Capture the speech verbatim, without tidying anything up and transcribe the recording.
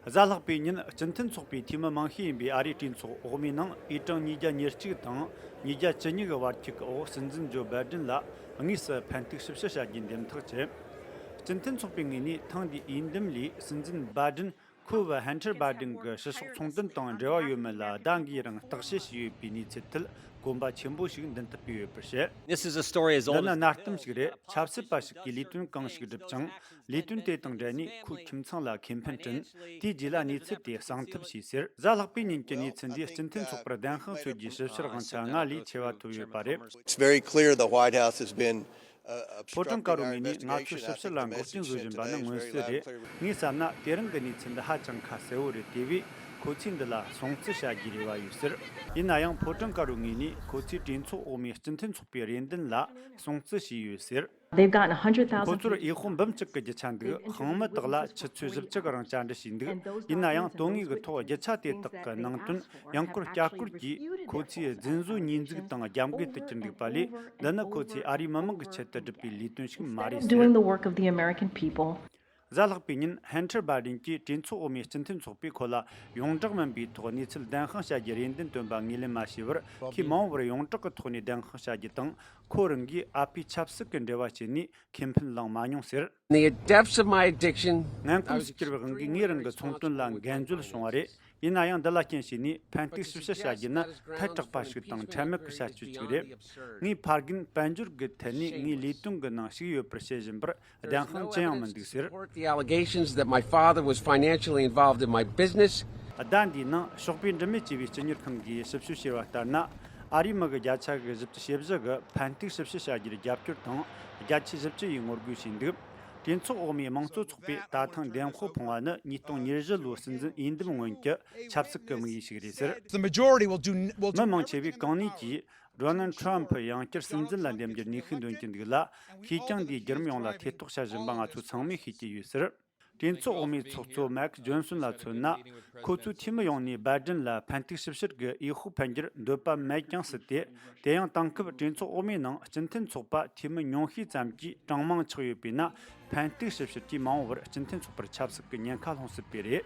གཟའ་ལྷག་པའི་ཉིན་སྤྱི་མཐུན་ཚོགས་པའི་འཐུས་མི་མང་ཤོས་ཡིན་པའི་ཨ་རིའི་གྲོས་ཚོགས་འོག་མའི་ནང་ཨི་གྲངས་ཉིས་བརྒྱ་ཉེར་གཅིག་དང་ཉིས་བརྒྱ་བཅུ་གཉིས་ཀྱི་བར་ཁྱུག་གི་འོག་སྲིད་འཛིན་ཇོ་བྷའི་ཌེན་ལ་དངོས་སུ་ཕན་ཐོགས་ཞིབ་བཤེར་བྱ་རྒྱུའི་འདེམས་ཐག་བཅད། སྤྱི་མཐུན་ཚོགས་པའི་ངོས་ནས་ཐེངས་འདིའི་འོས་འདེམས་ལས་སྲིད་འཛིན་བྷའི་ཌེན་ཁོ་བོ་ཧན་ཐར་བྷའི་ཌེན་གྱི་ཕྱི་ཕྱོགས་ཚོང་དོན་དང་འབྲེལ་བ་ཡོད་མེད་ལ་ཟླ་འགའི་རིང་བརྟག་དཔྱད་བྱས་ཡོད་པའི་གནས་ཚུལ་ཐད་གོམ་པ་ཆེན་པོ་ཞིག་མདུན་དུ་སྤོས་ཡོད་པར་བཤད། This is a story as old as འདི་ནི་གནའ་གཏམ་ཞིག་རེད། ཆབ་སྲིད་པ་ཞིག་གིས་ལས་དོན་གང་ཞིག་བསྒྲུབས་ཀྱང་ལས་དོན་དེ་དང་འབྲེལ་ནས་ཁོའི་ཁྱིམ་ཚང་ལ་ཁེ་ཕན་བསྐྲུན། དེའི་རྗེས་ལ་གནས་ཚུལ་དེ་གསང་ཐབས་བྱས་ཟེར། གཟའ་ལྷག་པའི་ཉིན་གྱི་གནས་ཚུལ་འདིས་སྤྱི་མཐུན་ཚོགས་པར་བདེན་དཔང་འཚོལ་རྒྱུའི་ཞིབ་བཤེར་དབང་ཆ་སྔར་ལས་ཆེ་བ་ཐོབ་ཡོད་པ་རེད། It's very clear the White House has been, uh, ཕོ་བྲང་དཀར་པོའི་ངོས་ནས་ང་ཚོའི་ཞིབ་བཤེར་ལ་འགོག་རྐྱེན་བཟོ་བཞིན་པ་ནི་མངོན་གསལ་རེད། ངས་བསམ་ན་དེ་རིང་གི་གནས་ཚུལ་འདི་ཧ་ཅང་ཁ་གསལ་བོ་རེད། དེ་བས་ཁོ་ཚོས་འདི་ལ་སྲུང་བརྩི་བྱ་རྒྱུའི་རེ་བ་ཡོད་ཟེར། ཡིན་ན་ཡང་ཕོ་བྲང་དཀར་པོའི་ངོས་ནས་ཁོ་ཚོས་གྲོས་ཚོགས་འོག་མའི་སྤྱི་མཐུན་ཚོགས་པའི་རེ་འདུན་ལ་སྲུང་བརྩི་བྱས་ཡོད་ཟེར། They've gotten a hundred thousand ཁོ་ཚོར་འོས་དཔོན་འབུམ་གཅིག་གི་རྒྱུ་ཆ་འདུག་ཧང་མི་དག་ལ་ཆུ་ཚོད་བཞི་བཅུ་གི་རིང་བཅར་འདྲི་བྱས་འདུག་ཡིན་ན་ཡང་དོན་དངོས་ཀྱི་ཐོག་རྒྱུ་ཆ་དེ་དག་གི་ནང་དོན་ཡང་སྐོར་བསྐྱར་སྐོར་གྱིས་ཁོ་ཚོས་རྫུན་བཟོའི་ཉེས་འཛུགས་དང་རྒྱབ་འགལ་དུ་གྱུར་འདུག་པ་ལས། འདི་ནི་ཁོ་ཚོས་ཨ་རིའི་མི་མང་གི་ཆེད་དུ་བསྒྲུབས་པའི་ལས་དོན་ཞིག་མ་རེད་ཟེར། Doing the work of the American people. གཟའ་ལྷག་པའི་ཉིན་ཧན་ཐར་བྷའི་ཌེན་གྱིས་གྲོས་ཚོགས་འོག་མའི་སྤྱི་མཐུན་ཚོགས་པས་ཁོ་ལ་ཡོངས་གྲགས་མིན་པའི་ཐོག་གནས་ཚུལ་བདེན་དཔང་བྱ་རྒྱུའི་རེ་འདུན་བཏོན་པ་ངོས་ལེན་མ་བྱས་པར། ཁོས་མ་འོངས་པར་ཡོངས་གྲགས་ཀྱི་ཐོག་ནས་བདེན་དཔང་བྱ་རྒྱུ་དང་། ཁོ་རང་གིས་ཨ་ཕའི་ཆབ་སྲིད་ཀྱི་འབྲེལ་བ་བྱས་ནས་ཁེ་ཕན་བླངས་མ་མྱོང་ཟེར། In the depths of my addiction, ངན་གོམས་སུ་གྱུར་བའི་དབང་གིས་ངས་རང་གི་ཚོང་དོན་ལ་འགན་བཅོལ་བྱུང་བ་རེད། ཡིན་ན་ཡང་འདི་ལ་རྐྱེན་བྱས་ནས་ཕན་ཐོགས་ཞིབ་བཤེར་བྱ་རྒྱུ་ནི་ཐལ་དྲགས་པ་ཞིག་དང་ཁྲེལ་མེད་ཀྱི་བྱ་སྤྱོད་ཅིག་རེད། ངས་ཕ་རྒན་དཔལ་འབྱོར་གྱི་ཐད་ནས་ངའི་ལས་དོན་གྱི་ནང་ཞུགས་ཡོད་པར་བཤད་བཞིན་པར་བདེན་དཔང་ཅི་ཡང་མི་འདུག་ཟེར། Support the allegations that my father was financially involved in my business. ཟླ་འདིའི་ནང་ཞོགས་པའི་འབྲུ་མེད་ཅེས་པའི་སྤྱི་གཉེར་ཁང་གིས་ཞིབ་དཔྱོད་བྱས་པ་ལྟར་ན། ཨ་རིའི་མི་གི་བརྒྱ་ཆ་གི་བཞི་བཅུ་ཞེ་བཞི་གིས་ཕན་ཐོགས་ཞིབ་བཤེར་བྱ་རྒྱུར་རྒྱབ་སྐྱོར་དང་། བརྒྱ་ཆ་བཞི་བཅུ་ཡིས་ངོ་རྒོལ་བྱས་འདུག་གྲོས་ཚོགས་འོག་མའི་དམངས་གཙོ་ཚོགས་པས་ད་ཐེངས་བདེན་དཔང་ཕོངས་པ་ནི་ཉིས་སྟོང་ཉེར་བཞི་ལོའི་སྲིད་འཛིན་འོས་འདེམས་སྔོན་གྱི་ཆབ་སྲིད་ཀྱི་དམིགས་ཡུལ་ཞིག་རེད་ཟེར། The majority will do, will do མི་མང་ཆེ་བས་གང་ནུས་ཀྱིས་ཌོ་ནལ་ཌི་ཊརམ་ཕི་ཡང་བསྐྱར་སྲིད་འཛིན་ལ་འདེམས་རྒྱུར་ནུས་ཤུགས་འདོན་གྱི་འདུག་ལ། ཁེར་རྐྱང་འདིའི་བརྒྱུད་རིམ་ཡོངས་ལ་ཐེ་གཏོགས་བྱ་བཞིན་པ་ང་ཚོ་ཚང་མས་ཤེས་ཀྱི་ཡོད་ཟེར། གྲོས་ཚོགས་འོག་མའི་ཚོགས་གཙོ་མེག་ཇོན་སོན་ལ་མཚོན་ན། ཁོ་ཚོའི་འཐུས་མི་ཡོངས་ནས་བྷའི་ཌེན་ལ་ཕན་ཐོགས་ཞིབ་བཤེར་གྱི་འོས་ཤོག་འཕེན་རྒྱུར་འདོད་པ་མེད་ཀྱང་སྲིད་དེ། དེ་ཡང་དེང་སྐབས་གྲོས་ཚོགས་འོག་མའི་ནང་སྤྱི་མཐུན་ཚོགས་པ་འཐུས་མི་ཉུང་ཤས་ཙམ་གྱིས་གྲངས་མང་ཆགས་ཡོད་པས་ན། ཕན་ཐོགས་ཞིབ་བཤེར་གྱིས་མ་འོངས་པར་སྤྱི་མཐུན་ཚོགས་པར་ཆབ་སྲིད་ཀྱི་ཉེན་ཁ་སློང་སྲིད་པས་རེད།